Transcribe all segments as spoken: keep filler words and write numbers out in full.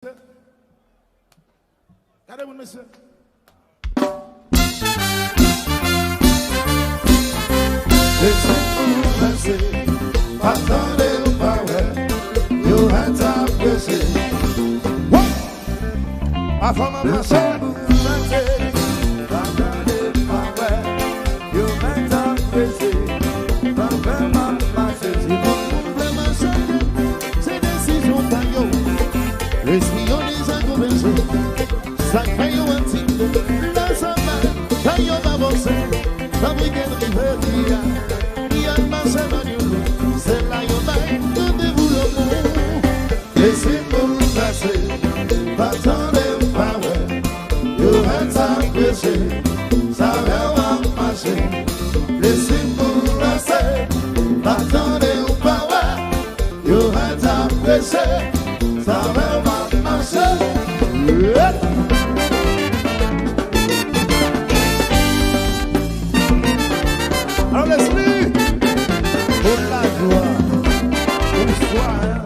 Gade moun, mesye. Lese pou pase, pa tande ou pa wè, yo mèt ap prese. Woo! Avan m ap mache. Lese pou pase, pa tande ou pa wè, yo mèt ap prese. Avan m ap mache. Se moun moun vle mache, se desizyon pa yo. Lespri yo deja konvense. Sa k fè yo ap tire nan zafè, fè yo pa panse. Nan wikenn rive ki a, y ap mache nan New Look. Se la yo bay tande pou lanmou. Lese pou pase, pa tande ou pa wè, yo mèt ap prese. Sa vè w ap mache. Lese pou pase, pa tande ou pa wè, yo mèt ap prese. Sa vè w ap mache. Yeah. Alò, Leslie, pou lajwa, bonswa, hein.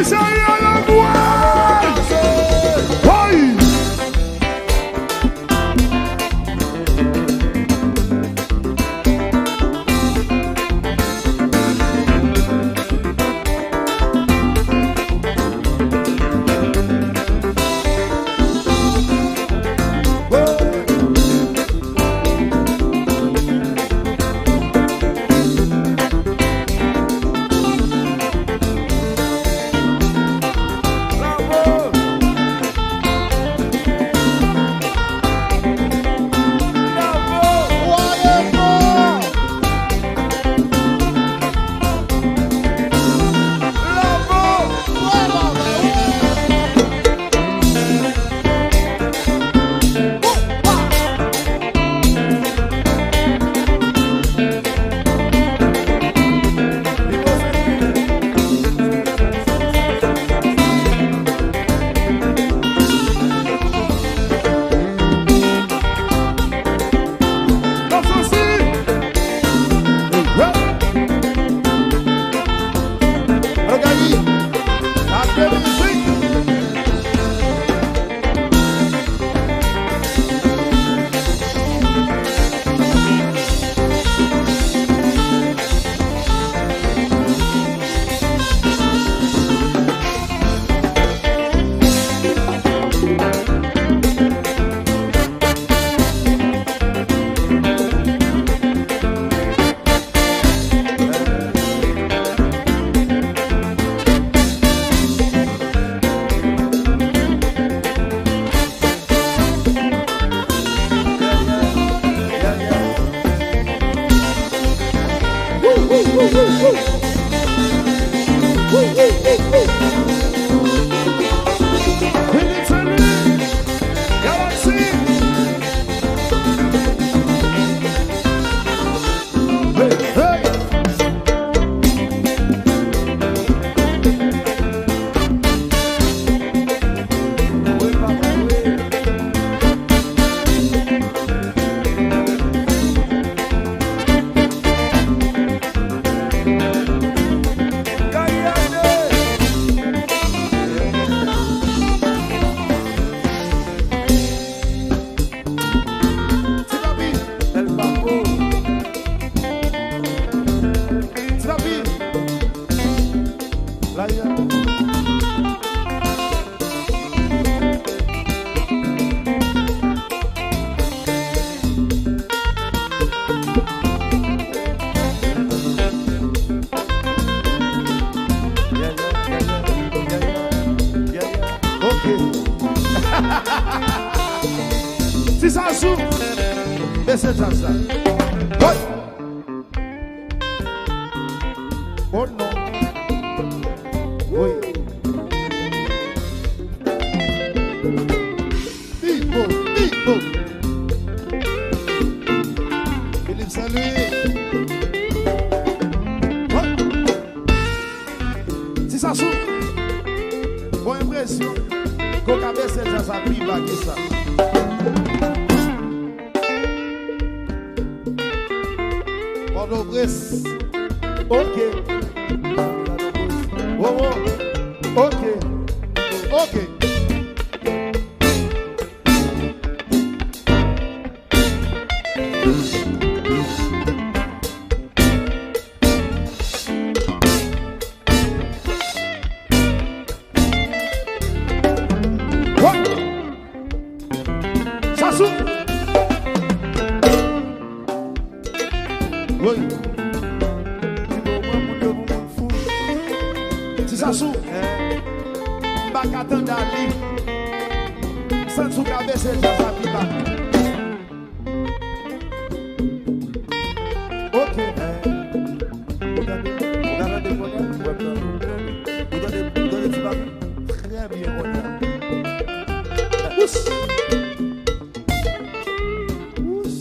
Seye anmwey! Hey! Ti Papi, Bèl Papo. Ti Papi. Laya. Ok. Ti Sasou, mesye djaz la. Hey! Oh non. Wi. Pipo, pipo. Philippe Saint-Louis. Ti Sasou, gon enpresyon ke w ka bese djaz la pi ba ke sa. Pòtoprens. Ok. Wowo. Ok. Ok. Sasou. Woy. Ti Sasou. M pa ka tande li. M santi w ka bese djaz la pi ba. Ok. Ou tande, ou ka tande kounye a? Ou tande, ou tande, ou tande ti bagay? Trè byen kounye a. Ous. Ous.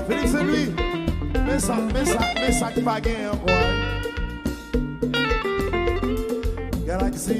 Felix Saint Louis, men sa, men sa, men sa ki pa genyen ankò a. Galaxy.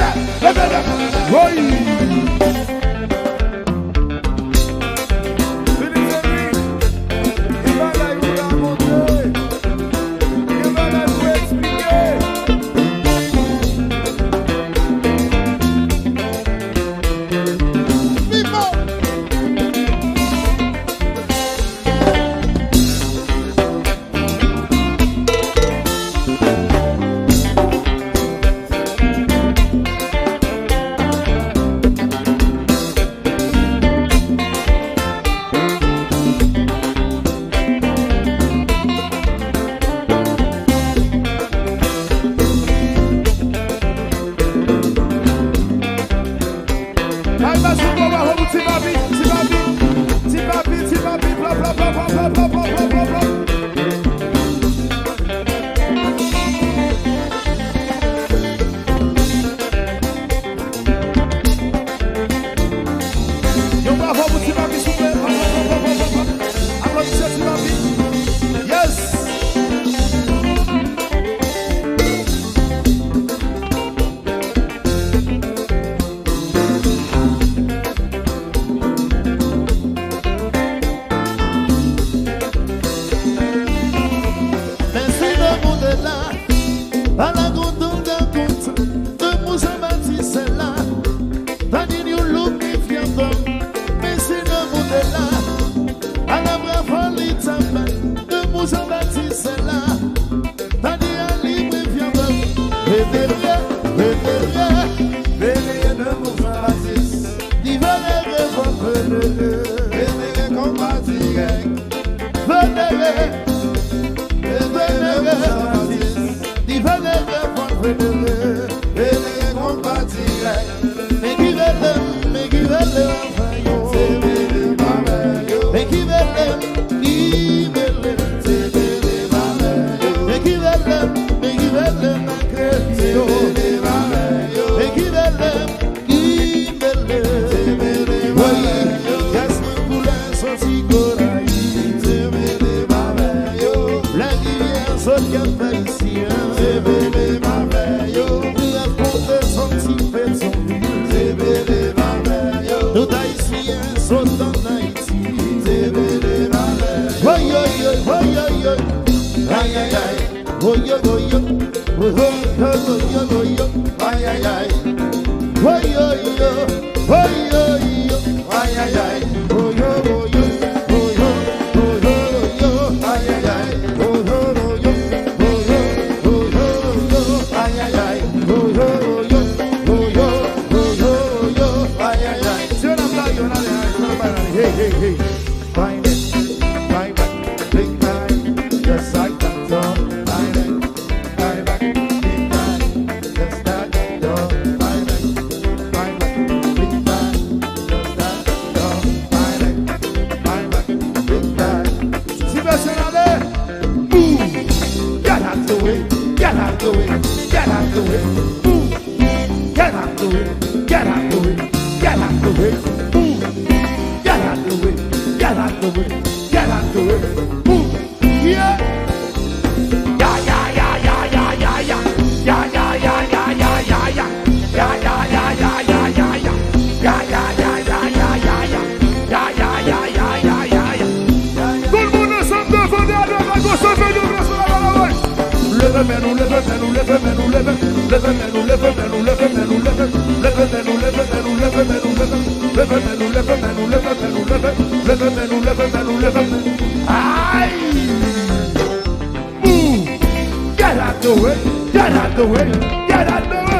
lè, leve lè. Woy! Vini, vini. Gen bagay pou rakonte. Gen bagay pou eksplike. Viv! Bay bas yon gwo bravo pou Ti Papi, Ti Papi, Ti Papi, Ti Papi, plop, plop, plop. Yon bravo pou Ti Papi, souple. Aplodisye Ti Papi. Yes! Men si lanmou te la, ala kontan, kontan, lanmou sa bati sèl la. Daniel, you look me fiètò. Men si lanmou te la, ala bravo li ta bay. Lanmou sa bati sèl la. Tande a li mwen vyandan. Venere, venere, venere nan mouvman batis. Li venere, venere, venere konba dirèk. Venere, venere, venere, venere konba dirèk. Men ki rele m, men ki rele m, anfen yo. Se rele m avè yo. Men ki rele m, ki rele m. Se rele m avè yo. Men ki rele m, men ki rele m, nan kredi yo. Se rele m avè yo. Men ki rele m, ki rele m. Se rele m avè yo. Yes, mwen koulè soti Gonayiv. Se rele m avè yo. Larivyè sot k ap fè isi a. Se rele m avè yo. Li rakonte sòti Petyonvil. Se rele m avè yo. Tout Ayisyen sot ann Ayiti. Se rele m avè yo. Woy, woy, woy, woy, woy, woy. Ay, ay, ay. Woy, woy, woy, woy. Woy, woy, woy, woy, woy, woy. Ay, ay, ay. Woy, woy, woy. Woy, woy, woy. Ay, ay, ay. Woy, woy, woy, woy. Woy, woy, woy, woy. Ay, ay, ay. Woy, woy, woy, woy. Woy, woy, woy, woy. Ay, ay, ay. Woy, woy, woy, woy. Woy, woy, woy, woy. Ay, ay, ay. Hey, hey, hey. Find it, find back, big time. Just like that, don't find it, find back, big time. Just like that, don't find it, find back, big time. Just like that, don't find it, find back, big time. Ti mesye ale. Move. Get out the way, get out the way, get out the way. Move. Get out the way, get out the way, get out the way. Move. Get out the way, get out the way, get out the way. Move. Yeah. Ya, ya, ya, ya, ya, ya, ya. Ya, ya, ya, ya, ya, ya, ya. Ya, ya, ya, ya, ya, ya, ya. Ya, ya, ya, ya, ya, ya, ya. Ya, ya, ya, ya, ya, ya, ya. Tout moun ansanm devan, dèyè, dwat, gòch, anfè, yo, gòch, la, la, la, la. Leve men nou, leve men nou, leve men nou, leve. Leve men nou, leve men nou, leve men nou, leve. Leve men nou, leve men nou, leve men nou, leve. Leve men nou, leve men nou, leve men nou, leve. Leve men nou, leve men nou, leve. Ay! Move! Get out the way! Get out the way! Get out the way!